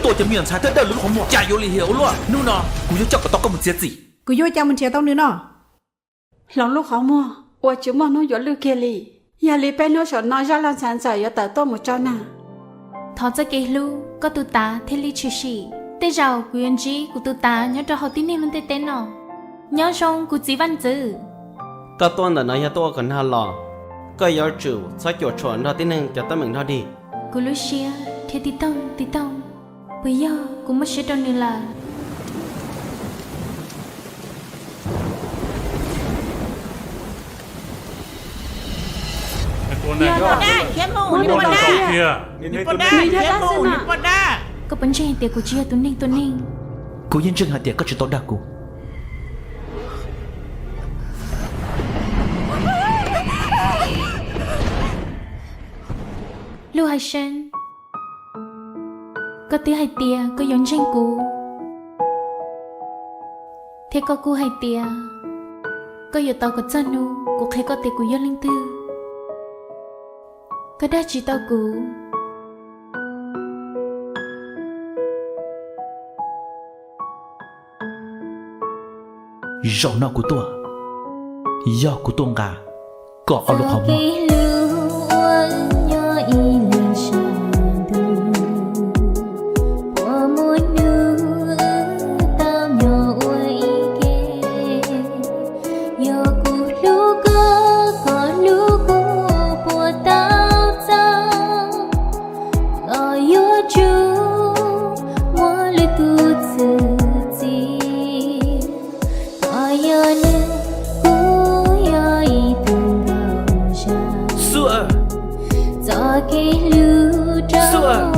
Tuaj cov me nyuam ntxhais thawj dawb lwm lub qhov muag, cas yuav lim hiam ua luaj. Hnub no kuv yuav coj kom tau koj mus txiav txim. Kuv yuav ua cas mus nrhiav tau nws no? Hloov lub qhov muag uas tsis muaj hnub yuav lwj kiag li. Yog li peb hnub saum no zaj laug ntxhais ntxawm yuav tawm tuaj mus tso na. Thov txoj kev hlub koj tus tav thiaj li tshwm sim. Tej zaum kuv yuav ntsib kuv tus tav nyob rau hauv tib neeg lub ntiaj teb no. Nyob zoo kuv txiv Vaj Ntxwv. Koj tuaj ntawm no yog tuaj ua kom nag los? Koj yuav tsum txhob cuam tshuam nrog tib neeg cov teeb meem nrog dig. Kuv lub siab dhia tig toog tig toog, puas yog kuv muaj siab rau nws lawm? Koj puas ntseeg hais tias kuv tsis yog tus neeg tua neeg? Kuv yeej ntseeg hais tias koj tsis tau dag kuv. Lub Hais Seeb, koj twb hais tias koj yuav ntseeg kuv, thiab koj kuj hais tias koj yuav tos kom txog hnub kuv qhia koj tias kuv yog leej twg. Koj dag tsis tau kuv. Zaum no kuv tuaj, yog kuv tuaj nqa koj ob lub qhov muag. Yog kuv hlub koj kom hlub kuv puas tau txog, los yuav tsum muaj lwm tus txwm txim. Koj yog neeg, kuv yog ib tug nkauj zag, txoj kev hlub rau